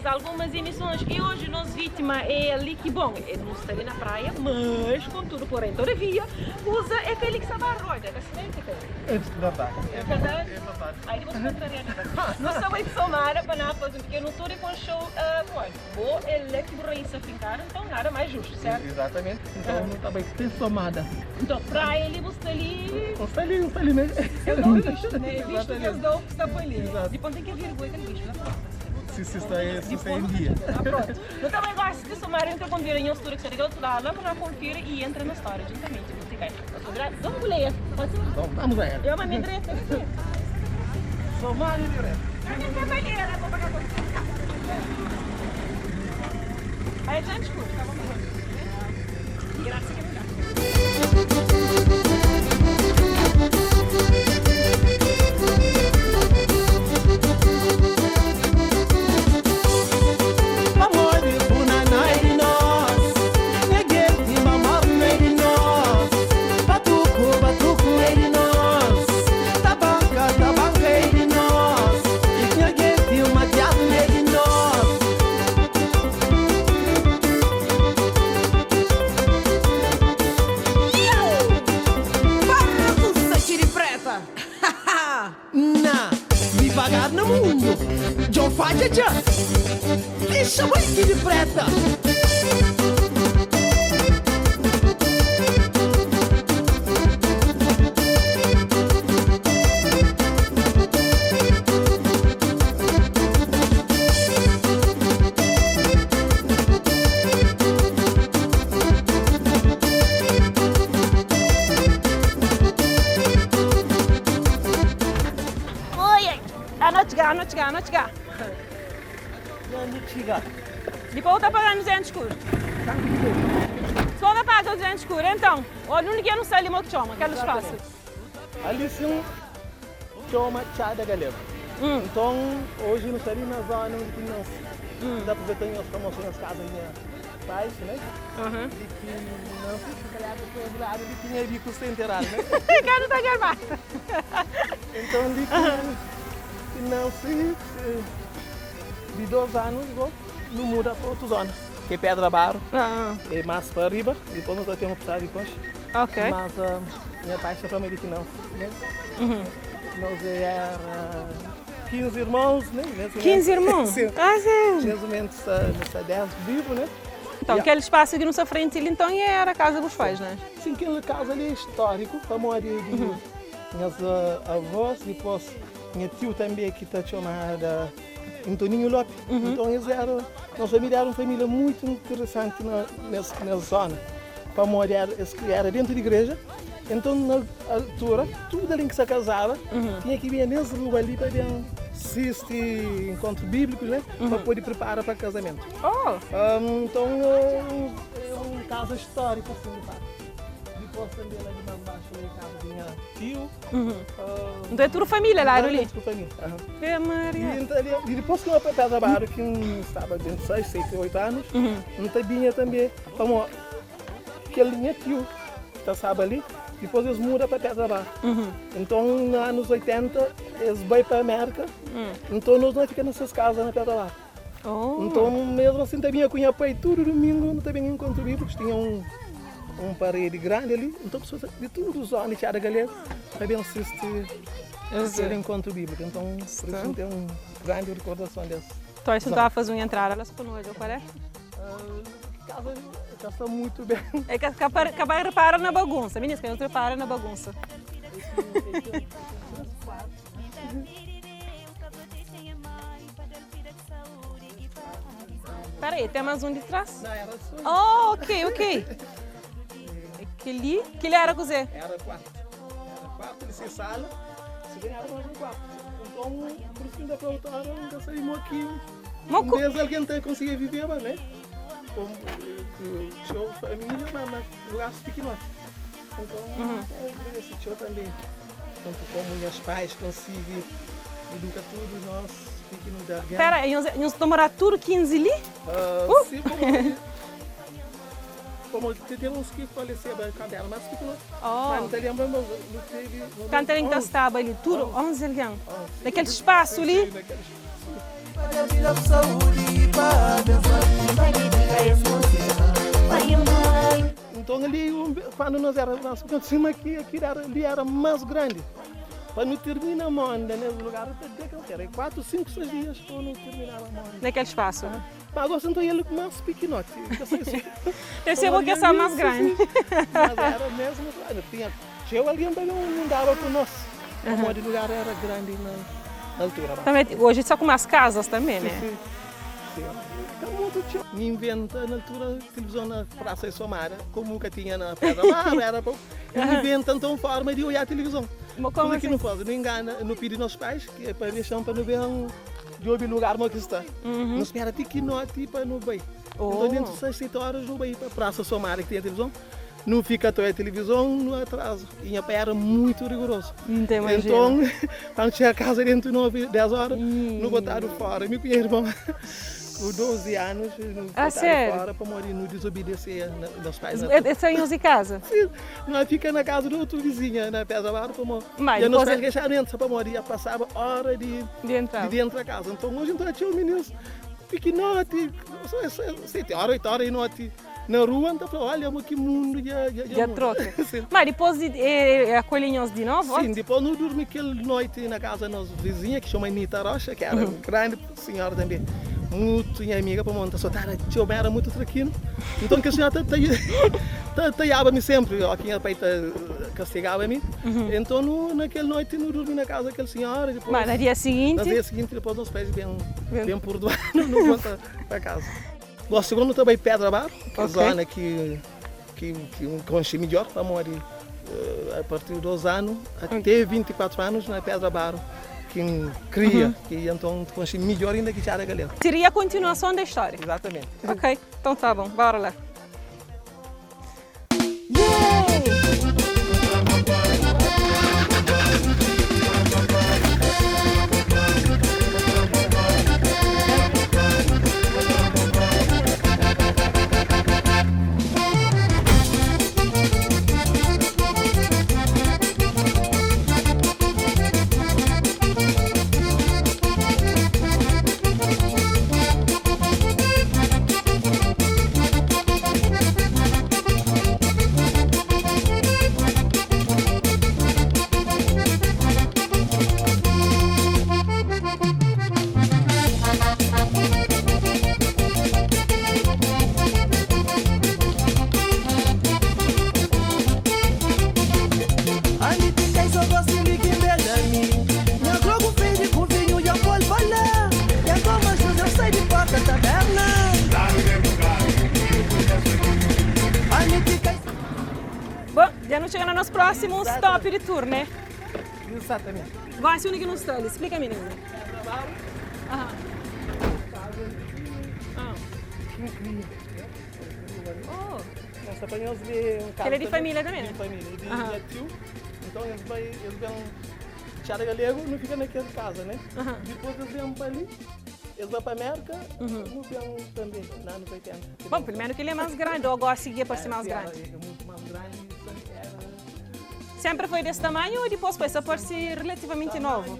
nhos algumas emissões e hoje nos vítima é ali que bom, é não está ali na praia, mas contudo, porém, todavia, usa é aquele que sabe a roda, é assim que tem. É verdade. É verdade? É verdade. Aí depois contaria. Não sou de Somara para não fazer um pequeno tour e com show, bom, vou eletroísta ficar, então nada mais justo, certo? Exatamente. Então também tem somada. Então, para ele, você ali. Você ali, você ali, né? Eu dou visto, né? Visto que eu dou, está por ali. Exato. Depois tem que vergonha aquele bicho, né? Se, se está, se está em dia. Ah, pronto. Eu também gosto de somar entre convir em altura que chega outro lado, para confira e entra na história juntamente. Você cai. Vamos ler. Pode ser? Então vamos a ela. Eu uma minha direita aqui. Somada direto. Aí a gente escuta, tá bom? Graças a Deus. Na, devagar no mundo. John Faja já. Deixa muito de preta. Oi, a não chegar, a não chegar, a não chegar. Depois está pagando 200 escuro. Só da paga 200 escuro, então. Olha, não que eu não sei ali o que chama, aquele espaço. Ali sim chama Chá da Galera. Então hoje não estaria na zona onde que nós dá para ver tem as promoções nas casas minha pais, né? Uhum. E que não sei se calhar depois lá ali tinha bico sem enterrado, né? Quero tá garbado. Então ali que, que não se de 2 anos vou não muda para outra zona, que é Pedra Barro, é mais para riba, depois nós temos que passar depois. Ok. Mas minha pai está família que não, né? Nós era 15 irmãos, né? Nesse 15 momento- irmãos? Sim. Ah, sim. Nesse momento está 10 vivos, né? Então, Yeah. aquele espaço aqui na sua frente, ele então era a casa dos pais, né? Sim, aquela casa ali é histórico, famosa de minhas avós, depois minha tio também que está chamada Antoninho Lopes. Então eles eram, nossa família era uma família muito interessante nessa zona. Famosa era, eles era dentro da igreja, então na altura, tudo ali que se casava, tinha que vir nesse lugar ali para ver assistir encontros bíblicos, né? Para poder preparar para casamento. Oh, Então é um caso histórico assim de fato. Depois também lá de mais baixo é casa de minha tio. Então é tudo família lá, ali. Tudo família. Aham. É, Maria. E, então, ali, e depois que eu para Pedra Barro, que eu estava 26, 7, 8 anos, não tinha também, como aquele minha tio que estava ali, depois eles mudam para Pedra Barro. Então, nos anos 80, eles vão para a América, então nós não ficamos nessas casas na Pedra Barro. Oh. Então, mesmo assim, também a pai todo domingo, não também encontro bíblico, tinha um parede grande ali, então pessoas de tudo os anos, da galera, também assiste aquele encontro bíblico. Então, por isso tem uma grande recordação desse. Então, isso não estava a fazer uma entrada, ela só não olhou, qual é? Casa já está muito bem. É que acaba repara na bagunça. Menina, que não repara na bagunça. Peraí, tem mais um de trás? Não, era só. Oh, ok. Aquele, que ele era cozer? Era quarto. Era quarto, ele se sala, se ganhava mais um quarto. Então, por isso que ainda para outra hora, ainda saímos aqui. Moco. Desde alguém tem conseguir viver, mas, né? Como tinha família, mas lugar pequeno. Então, eu esse tio também. Tanto como meus pais conseguem educar todos nós, pequeno da alguém. Pera, nós demorar tudo 15 ali? Sim, como tem uns que faleceram quando era mais pequeno. Oh. Mas não te lembro, mas não teve. Quanto alguém que estava ali? Tudo? 11 alguém. Naquele espaço ali? Naquele espaço. Nton ali, kandu nos era más pikinoti, sima ki akil era li era más grandi. Pa nu tirmina monda nes lugar, ta da kansera. É 4, 5, 6 dias pa nu terminaba monda. Nakel spasu. Ma gosi nton el más pikinoti. Deve ser bo ki é só más grandi. Mas era mesmu grandi. Tinha txeu algen pa ben mundaba ku nos, pamodi lugar era grandi na altura. Tanbe oji sta ku más kazas tanbe, ne? Si, si. Ka mutu txeu. N inventa na altura tilivizon na Prasa di Somada, komu ka tinha na Pedra Mar, era pa N inventa nton forma di oiá tilivizon. Kuza ki nu faze? Nu ingana, nu pidi nos pais pa dexa-m pa nu ben djobe lugar mo ki sta. Nu spera ti ki noti pa nu bai. Nton dentu 6, 7 oras nu bai pa Prasa Somada ki tinha tilivizon. Nu fika ta oia tilivizon, nu atraza. I nha pai era muitu rigorozu. Nton, kandu txiga kaza dentu 9, 10 ora, nu botadu fora. Mi ku nha irmon, ku 12 anus, nu botadu fora pamodi nu dizobidesea nos pais. Es sai nhos di kaza? Si. Nu fika na kaza di otu vizinha na Pedra Barro pamodi nos pais ka dexadu entra pamodi ya pasaba ora di entra kaza. Nton, oji nton txeu mininus pikinoti, 7 ora, 8 ora di noti. Na rua N ta fla, olha mo ki mundu dja dja Dja troka. Ma dipôs di e akolhe nhos di novu? Sim, dipôs nu durmi kel noiti na kaza nos vizinha ki txoma Anita Rocha, ki era un grandi sinhora tanbe, mutu nha amiga pamodi N ta sotaba txeu, mi era mutu trakinu. Nton kel sinhora ta ta taiaba mi senpri, óki nha pai ta kastigaba mi. Nton nu na kel noiti nu durmi na kaza kel sinhora, dipôs Ma na dia siginti? Na dia siginti dipôs nos pais ben ben purduanu nu volta pa kaza. Gosi sigundu nu ta bai Pedra Bar, ki é zona ki ki N konxe midjor pamodi a partir di 2 anu ate 24 anus na Pedra Bar ki N kria, ki anton N konxe midjor inda ki Txada Galegu. Seria kontinuason da stória? Exatamente. Ok, nton ta bon, bora la. Bon, dja nu txega na nos prósimu stop di tur, né? Exatamente. Gosi undi ki nu sta li? Splika-mi, Nilda. Kel é di família tanbê, né? Di família, di nha tiu. Nton es bai, es ben Txada Galegu, nu fika na kel kaza, né? Dipôs es ben pa li. Es bai pa Merka, nu ben tanbe na anus 80. Bon, primeru kel-li é más grandi, ô gósi ki é parse más grandi? É mutu más grandi, era. Sénpri foi des tamanhu ô dipôs foi sa parse relativamenti novu?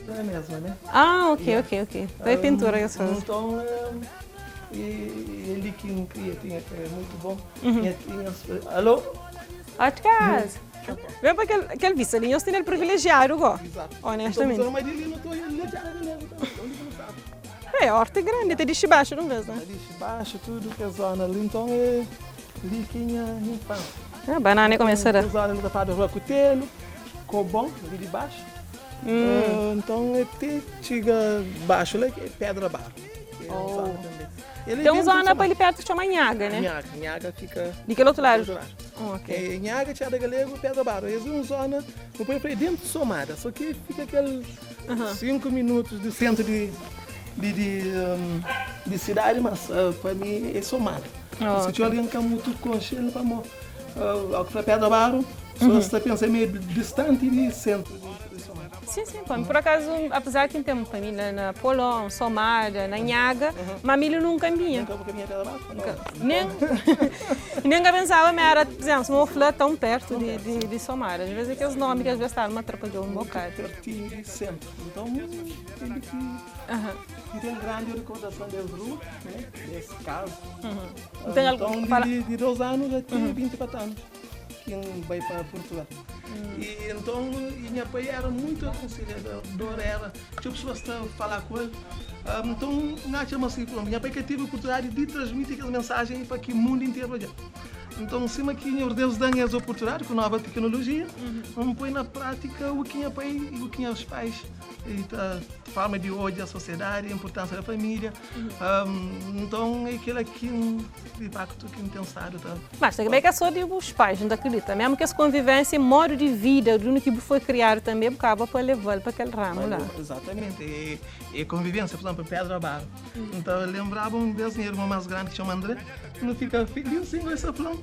Tamanhu é mesma, né? Ah, ok, ok, ok. Então é pintura ki es faze. Nton, é li ki N kria, tinha, é mutu bon. Tinha, tinha, alô? Ot kaza. Ben pa kel, kel vista li, nhos tene el privilejiadu go, onestamenti. É, horta é grandi, ta dixi baxu di un vez, né? Ta dixi baxu tudu kes zona li, nton é li ki nha infansia. Ah, banana kumesa da. Kes zona li ta fladu rua Kutelu, Kobon, li di baxu. Nton é te txiga baxu la ki é Pedra Barro. Oh. Ten un zona pa li pertu ki txoma Nhaga, né? Nhaga, Nhaga fika. Di kel otu ladu? Di otu ladu. Oh, ok. É, Nhaga, Txada Galegu, Pedra Barro. Es é un zona, nu pode fla, é dentu Somada, só ki fika kel 5 minutus di sentru di di di di sidadi, mas pa mi é Somada. Oh, Si ok. txeu algen ka mutu konxe-l pamo, óki fla Pedra Barro. Pessoas ta pensa ma é distanti di sentru di Somada. Sim, sim, pá. Por acaso, apesar ki N ten família na Polon, Somada, na Nhaga, ma mi li nunka N binha. Nunka bu ka binha Pedra Barro? Nunka. Nen, nen N ka pensaba ma era, por exemplo, sima bu fla, tão perto di, di, di Somada. Às vezes é kes nomi ki às vezes ta ma atrapadjou un bokadu. Pertinhu di sentru. Então, tem ki N ten grandi recordason des rua, né, des casa. Tem algu- Então, fala- di, di 2 anos até 24 anos. Ki N bai pa Purtugal. I nton, i nha pai éra mutu akonselhador, éra txeu pesoas ta falá ku el. Nton, N atxa ma si nha pai ka tevi oportunidadi di transmiti kes mensajen pa ki mundu interu odja. Nton, sima ki Nhor Deus da-m es oportunidadi ku nova teknolojia, N poi na prátika u ki nha pai i u ki nhas pais ta forma di odja sosiedadi, inpurtánsia da família. Nton, é kila ki N. Di facto ki N ten stadu ta. Mas tanbe ka so di bus pais, N ta kridita mesmu ki es konvivensia e modu di vida di undi ki bu foi kriadu tanbe bu kaba pa leval pa kel ramu la. Exatamente, e konvivensia, pur izemplu, pedra baru. N ta lembraba un bes nha irmon mas grandi ki txoma André, nu fika filis sin gosi fla-m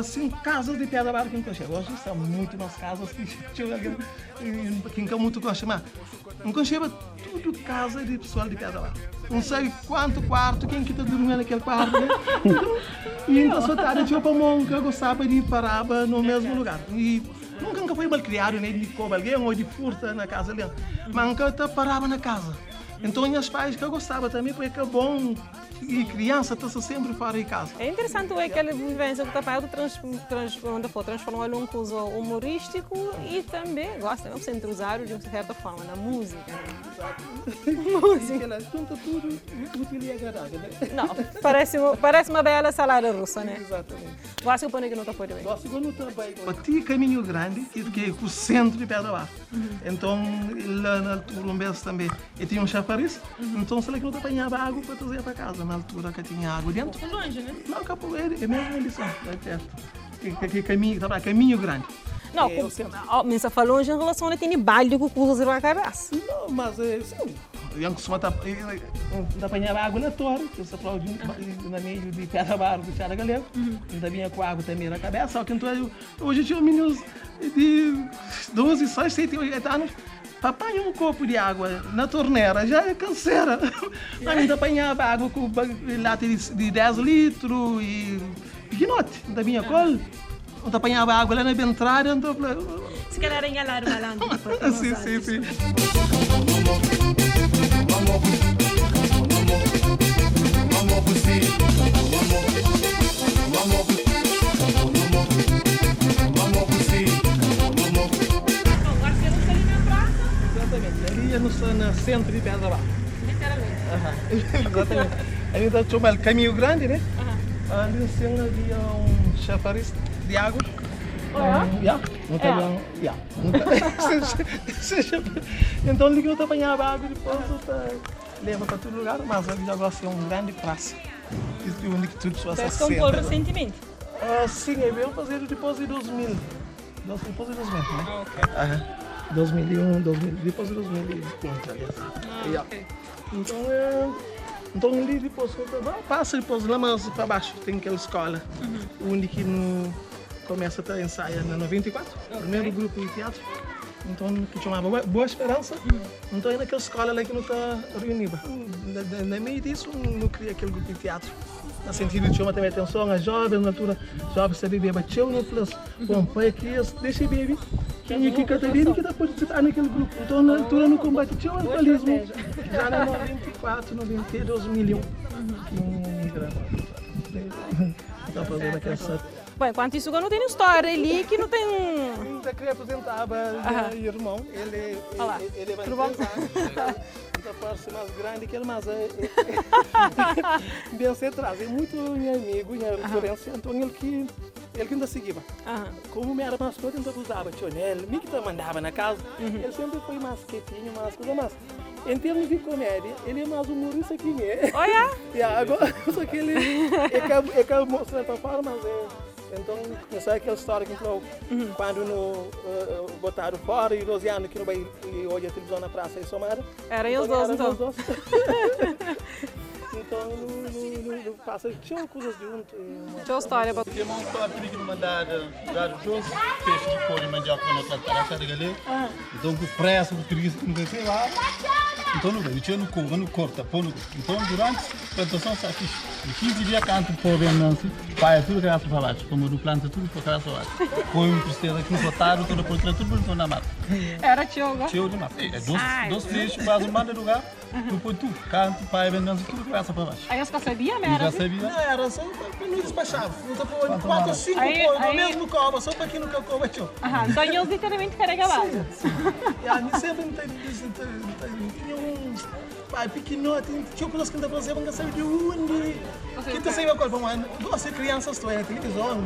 sin kazas di pedra baru ki N konxe. Oji sta mutu mas kazas ki txeu algen ki N ka mutu konxe, ma N konxeba tudu kaza di pesoal di Pedra Barro. N sabe kuantu kuartu, ken ki ta durmia na kel kuartu. I N ta sotadu txeu pamó N ka gostaba di paraba no mesmu lugar. I nunka N ka foi malkriadu nen di koba algen ô di furta na kaza algen. Ma N ka ta paraba na kaza. Nton nhas pais ka gostaba tanbe, pabia ka bon i kriansa ta sta senpri fora di kaza. É interesanti oe kel vivênsia ku ta fala, trans, trans, transforma el un kuza humorístiku i tanbe gosta mesmu ser entruzadu di un serta forma na múzika. Múzika. Kel junta tudu útil i agradável, né? Não, parece, parece uma bela salada russa, né? Exatamente. Gosi ku pone ki nu ta pode bai. Gosi ku nu ta bai pa ti Kaminhu Grandi, ki é ku sentru di Pedra Barro. Enton, la na altura, un bes tanbe, e tinha un xafaris. Enton, se la ki nu ta panhaba agu pa traze pa kaza. Na altura ka tinha agu dentu. Ka lonji, ne? Nau, ka pou, é mesmu li so, la pertu. Ki kaminhu, ta fla Kaminhu Grandi. Nau, ku, mi sa fla lonji en relason na tene baldi ku kuzas riba kabesa. Nau, mas, sin. Ian kustuma ta N ta panhaba agu na tori, ki sa fla na meiu di Pedra Barro ku Txada Galegu, N ta binha ku agu tanbe na kabesa, só ki N ta oji txeu mininus di 12, 6, 7, 8 anus pa panha un kopu di agua na tornera ja é kansera. Mas mi N ta panhaba agu ku lata di 10 litru i pikinoti, N ta binha ku el, N ta panhaba agu la na bentrada, N ta fla. Si calhar em lado malandro. Sim, sim, sim. Exatamente. Ali nu sta na sentru di Pedra Barro. Literalmente. Exatamente. Ali ta txoma-l Kaminhu Grandi, né? Ali nsin avia un xafaris di agu. Ya, nu ta ben, ya. Então li ki nu ta panhaba agu dipôs nu ta leba pa tudu lugar, mas ali dja gosi é un grandi prasa undi ki tudu pesoas ta senta. Compor recentemente? Sim, é bem fazedu dipôs di 2000, dipôs di 2000, né? 2001, 2000, dipôs di 2001, talvez. Ya. Então é, então li dipôs nu ta pasa dipôs la mas pa baxu ten kel skola undi ki nu Começa ta ensaia na 94, primeru grupu di tiatru, nton ki txomaba Boa Esperança, nton é na kel skola la ki nu ta reuniba. Na meiu disu nu kria kel grupu di tiatru, na sentidu di txoma tanbe atenson a jovens, na altura jovens ta bebeba txeu, nu fla-s, bon pa ki es dexa bebe, kenha ki ka ta bebe ki ta partisipa na kel grupu. Nton na altura nu konbati txeu alkulismu, ja na 94, 90, 2001 ki nu migra pa fazeba kel. Bom, enquanto isso, nu ten un stória li ki nu ten. N ta kre aprizentaba nha irmon, el é Olá. el é Tudo bom? 3 anus, N ta parse más grandi ki el, mas é ben se tras, é mutu nha amigu, nha referénsia, nton el ki el ki N ta sigiba. Komu mi éra más novu, N ta gozaba txeu nel, mi ki ta mandaba na kaza, el sénpri foi más ketinhu, más kuza, mas en termus di komédia, el é más umorista ki mi. Oh ya? Ya, agora só ki el é ka é ka mostra pa fora, mas é Enton kumesa kel stória ki N fla-u kandu nu botadu fora i 12 anu ki nu bai odja tilivizon na prasa di Somada. Éra nhos dôs nton? Éra nos dôs. Então nu pasa txeu kuzas djuntu. Txeu stória pa. Tem um top que mandar dar dois peixes de folha de mandioca na plantar a cada galera. Então com pressa, com preguiça, não sei lá. Então não vai, eu não corta, não corta, põe no. Então durante a plantação está fixe. De 15 dias canto pôr bem nancy, vai tudo cabeça para baixo, como no planta tudo para cabeça para baixo. Põe um tristeza aqui no botado, tudo por trás, tudo por na mata. Era txeu, Txeu demais. É, dois peixes, quase manda lugar, tu põe tudo, canto, pai, bem nancy, tudo cabeça para baixo. Aí eu só sabia, né? Já sabia? Não, era só para não despachar. Não tá pondo 4 ou 5 no mesmo cova, só para quem nunca cova txeu. Aham, então eles literalmente carregavam. Sim, sim. E a mim sempre tinha um pai pequenote, tinha coisas que não fazia, não sabia de onde. Que tu sabia qual foi, gosto de crianças, tu na televisão,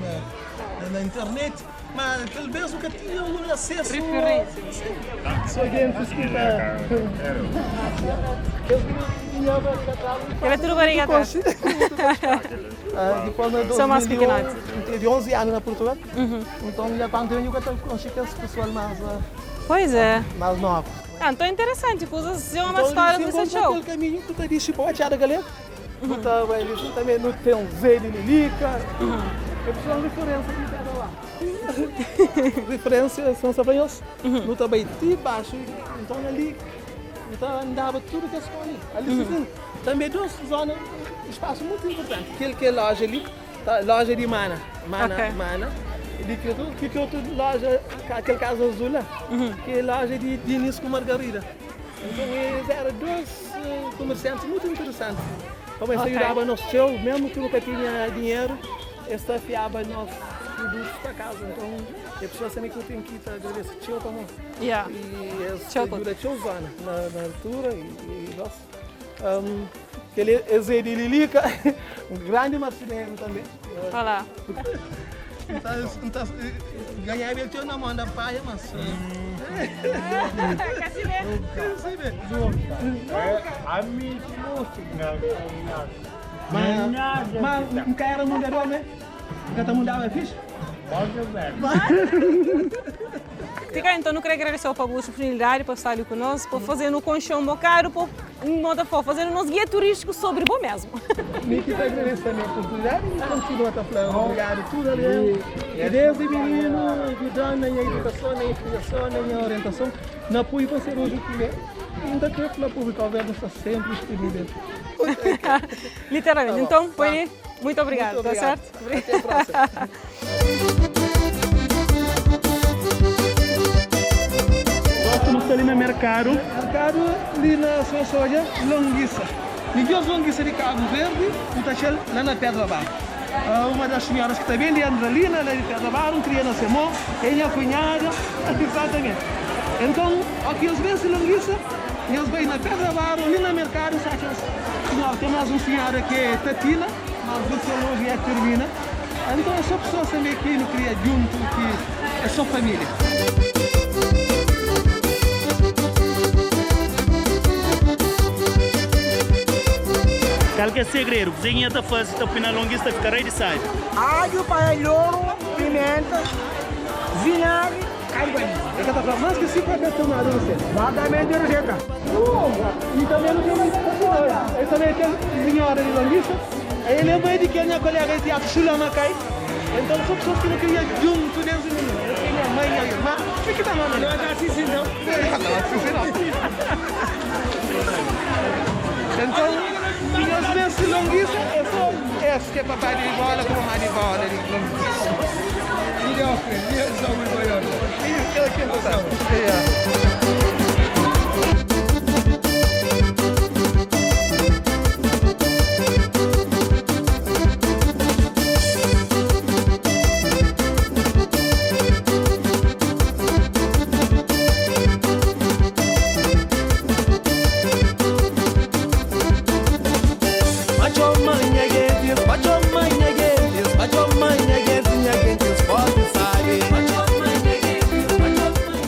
na internet, mas aquele mesmo que tinha um acesso. Referência. Só gente que está. Era tudo barriga atrás. Depois, em São mais pequenotes. Teve 11 anos na Portugal. Então, já quando eu conheci esse pessoal mais. Pois é. Mais novo. Ah, então é interessante, coisas é uma história desse show. Aquele caminho que tu disse, pô, a galera. Também não tem um Zé de Lilica. Eu preciso de uma referência que tem lá. Referência são sabanhos. Não também de baixo, então ali, então andava tudo que é ali. Ali também duas zonas, espaço muito importante. Aquele que é loja ali, tá, loja de Mana. Mana, Ok. Mana. E de que outra loja, aquele casa azul lá, que é loja de Diniz com Margarida. Então eles eram dois comerciantes muito interessantes. Como eles ajudavam nosso show, mesmo que nunca tinha dinheiro, eles afiavam nossos produtos para casa. Então, a pessoa sempre que eu tenho que agradecer tchau para nós. Yeah. E eles Tchau, ajudam tchau zona na altura e nossa. Aquele Zé de Lilica, um grande marceneiro também. Olha lá. Então, ganhava ele tinha na mão da paia, mas. Quer se ver? Quer se ver? Mas não era mundador, né? Nunca mudava, fixe? Fica, então, não queria agradecer ao Pablo a disponibilidade para estar ali conosco, para fazer no colchão bocado, para fazer o nosso guia turístico sobre bom mesmo. Me que agradeço também a oportunidade e continuo a falar. Obrigado, tudo ali. E desde menino, ajudando na minha educação, na minha criação, na minha orientação, no apoio para ser hoje o primeiro. Ainda creio que o público ao verbo está sempre disponível. Literalmente. Então, Pony, muito obrigado, Muito tá obrigado. certo? Até a próxima. Estamos ali no mercado. Mercado ali na sua soja, longuiça. Melhor longuiça de Cabo Verde, o tachel lá na Pedra Bar. Uma das senhoras que também de Andrelina, lá de Pedra Bar, um cria na Semon, é minha cunhada, exatamente. Então, aqui eles veem longuiça, eles vêm na Pedra Bar, ali no mercado, sabe? Senhora, tem mais uma senhora que é Tatina, mas você hoje é Termina. Então, é só pessoa também que não cria junto, que é só família. Qual que é o segredo? Cozinha tá fácil, tá pina longuista, fica rei de sai. Alho, paelhoro, pimenta, vinagre, carne. É que tá falando, mas que se for tomado você. Exatamente, receita. E também não tem muita coisa. Eu também tenho senhora de longuiça. Aí lembro de que a minha colega de teatro, Sheila Macai. Então são pessoas que não queriam junto dentro de mim. Eu tenho minha mãe, minha irmã. O que que tá falando? Não é assim, não. Não é assim, não. Então, e às vezes longuiça é só esse que é papai de bola com mamãe de bola de longuiça.